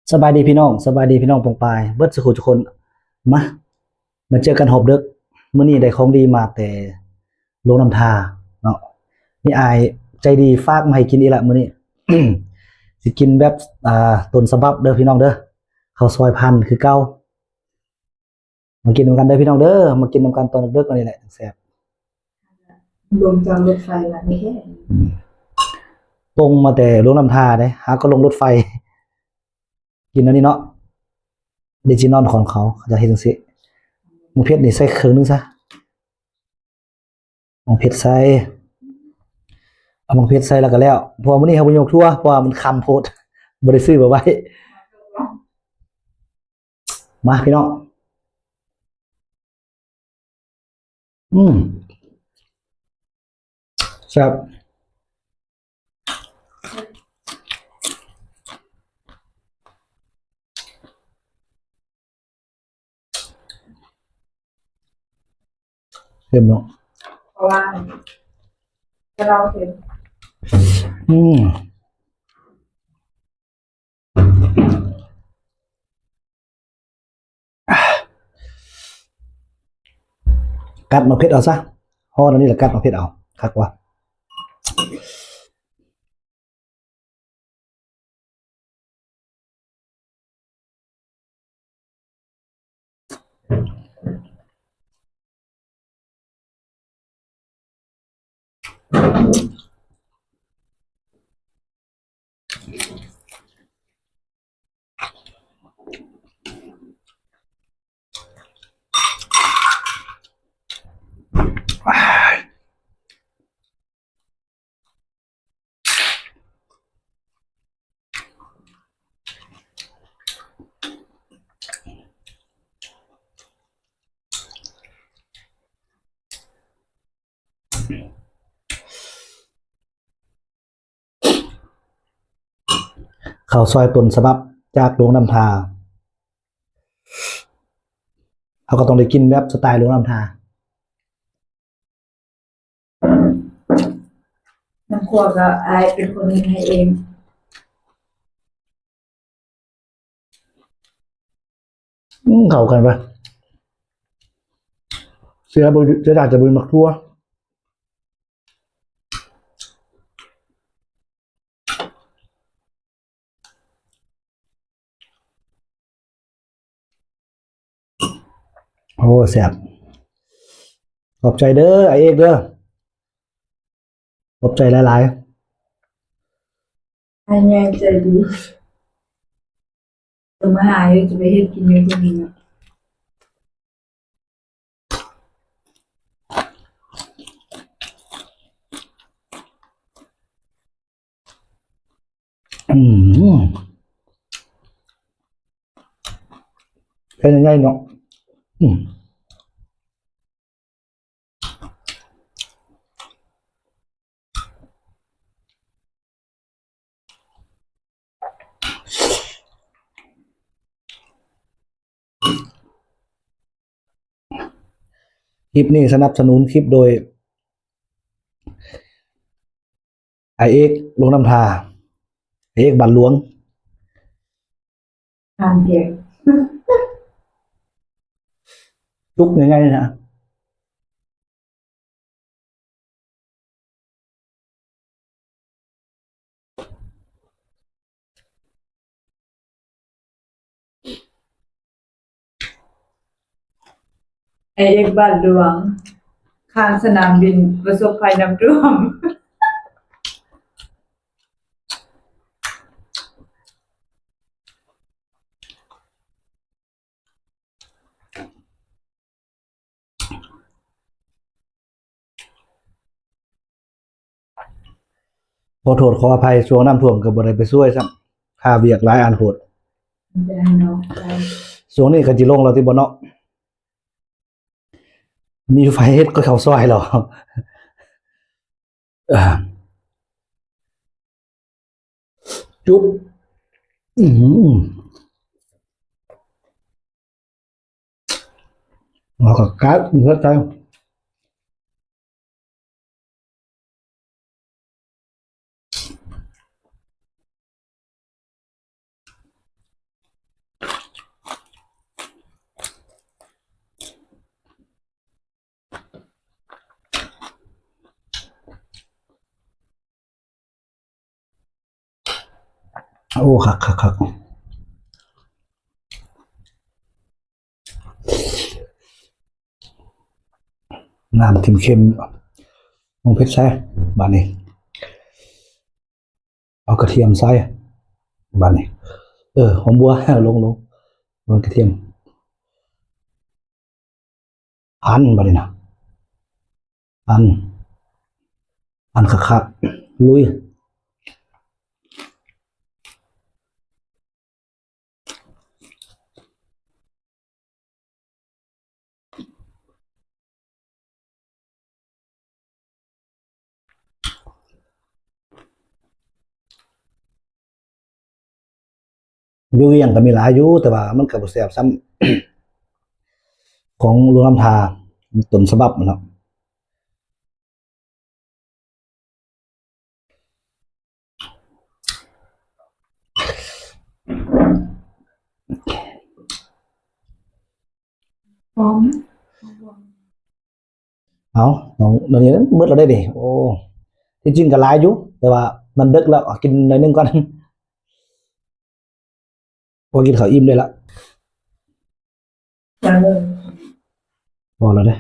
ສະບາຍດີພີ່ນ້ອງ ສະບາຍດີພີ່ນ້ອງປ້ອງປາຍເບິດສູ່ຜູ້ສູ່ຄົນ. ມາ ມາເຈີກັນຮອບເດິກ. ມື້ນີ້ໄດ້ຂອງດີມາແຕ່ຫຼວງນ້ຳທາເນາະ. ມີອ້າຍໃຈດີຝາກມາໃຫ້ກິນອີກລະມື້ນີ້. ຊິກິນແບບ ອ່າ ຕົ້ນສະບັບເດີພີ່ນ້ອງເດີ. ເຂົ້າຊອຍພັນຄືເກົ່າ. ມາກິນນຳກັນເດີພີ່ນ້ອງເດີ. ມາກິນນຳກັນຕອນເດິກໆ ອັນນີ້ແຫຼະ ແຊບ. ລົງຈາກລົດໄຟມາແທ້ໆ. ອືມ ຕົງມາແຕ່ຫຼວງນ້ຳທາເດ້ ຫາກໍລົງລົດໄຟ. ກິນອັນນີ້ເນາະ ອອຣິຈິນອນຂອງເຂົາ ເຂົາຈະເຮັດຈັ່ງຊີ້. ໝາກເຜັດນີ້ໃສ່ເຄິ່ງໜຶ່ງຊະ. ໝາກເຜັດໃສ່ ເອົາໝາກເຜັດໃສ່ແລ້ວກໍແລ້ວ. ເພາະວ່າມື້ນີ້ເຮົາບໍ່ມີໝາກຖົ່ວ ເພາະວ່າມັນຄ່ຳໂພດ ບໍ່ໄດ້ຊື້ມາໄວ້. ມາພີ່ນ້ອງ. ອືມ ແຊບ. ເຄັມເນາະ ເພາະວ່າກະເຫຼົ້າເຄັມ. ອືມ ກັດໝາກເຜັດເອົາຊະ. ຮ້ອນອັນນີ້ລະ ກັດໝາກເຜັດເອົາ ຄັກກວ່າ. ເຂົ້າຊອຍຕົ້ນສະບັບຈາກຫຼວງນ້ຳທາ ເຮົາກໍຕ້ອງໄດ້ກິນແບບສະໄຕລ໌ຫຼວງນ້ຳທາ. ນ້ຳຂົ້ວກໍອ້າຍເປັນຄົນເຮັດໃຫ້ເອງ. ອືມ ເຂົ້າກັນປະ? ເສຍບໍ່ ເສຍດາຍແຕ່ບໍ່ມີໝາກຖົ່ວ. ໂອ້ ແຊບ. ຂອບໃຈເດີ ອ້າຍເອກເດີ. ຂອບໃຈຫຼາຍໆ. ອ້າຍໃຫຍ່ໃຈດີ. ເອີ ມາຫາຢູ່ ຈະໄປເຮັດກິນຢູ່ເທິງນີ້ເນາະ. ອືມ ເຮັດໃຫຍ່ໆເນາະ. ອືມ. ຄລິບນີ້ສະໜັບສະໜູນຄລິບໂດຍ ອ້າຍເອກ ຫຼວງນ້ຳທາ ອ້າຍເອກ ບ້ານຫຼວງ. ອ່ານແທ້. ຈຸກໃຫຍ່ໆນະ. ອ້າຍເອກ ບ້ານຫຼວງ ຂ້າງສະໜາມບິນປະສົບໄພນ້ຳຖ້ວມ. ຂໍໂທດຂໍອະໄພ ຊ່ວງນ້ຳຖ້ວມກໍບໍ່ໄດ້ໄປຊ່ວຍຊ້ຳ ຄາວຽກຫຼາຍອັນໂພດ. ໄດ້ເນາະ ໄດ້. ຊ່ວງນີ້ກໍຊິລົງແລ້ວຕິບໍ່ເນາະ? ມີໄຟເຮັດກໍເຂົ້າຊອຍແລ້ວ. ຈຸບ ອືມ ເອົາກະກັດເໝືອດໃສ່. ໂອ້ ຄັກໆໆ ນ້ຳເຄັມໆ ລົງເຜັດໃສ່ ບາດນີ້ ເອົາກະທຽມໃສ່ ບາດນີ້ ເອີ ຫອມບົວ ລົງໆ ລົງກະທຽມ ອັນ ບາດນີ້ນະ ອັນ ອັນຄັກໆ ລຸຍ. ຢູ່ວຽງກໍມີຫຼາຍຢູ່ ແຕ່ວ່າມັນກໍບໍ່ແຊບສ່ຳຂອງຫຼວງນ້ຳທາຕົ້ນສະບັບເນາະ. ຫອມ ເອົາ ນ້ອງ ດຽວນີ້ເບິດແລ້ວເດ້ນີ້. ໂອ້ ທີ່ຈິງກໍຫຼາຍຢູ່ ແຕ່ວ່າມັນເດິກແລ້ວ ເອົາກິນໜ້ອຍໜຶ່ງກ່ອນ. ພໍກິນເຂົ້າອີ່ມໄດ້ລະ ພໍແລ້ວເດ້.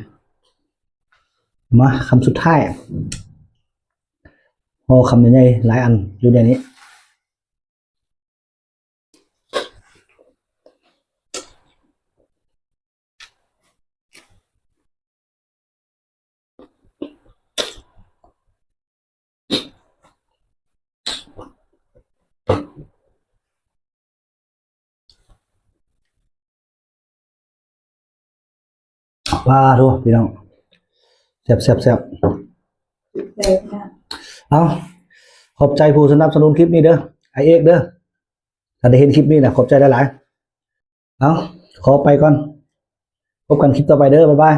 ມາ ຄຳສຸດທ້າຍ ຫໍ່ຄຳໃຫຍ່ໆ ຫຼາຍອັນຢູ່ໃນນີ້. ປາໂທ ພີ່ນ້ອງ ແຊບໆໆ ແຊບນະ. ເອົາ ຂອບໃຈຜູ້ສະໜັບສະໜູນຄລິບນີ້ເດີ ອ້າຍເອກເດີ ຖ້າໄດ້ເຫັນຄລິບນີ້ນະ ຂອບໃຈຫຼາຍໆ. ເອົາ ຂໍໄປກ່ອນ ພົບກັນຄລິບຕໍ່ໄປເດີ ບາຍບາຍ.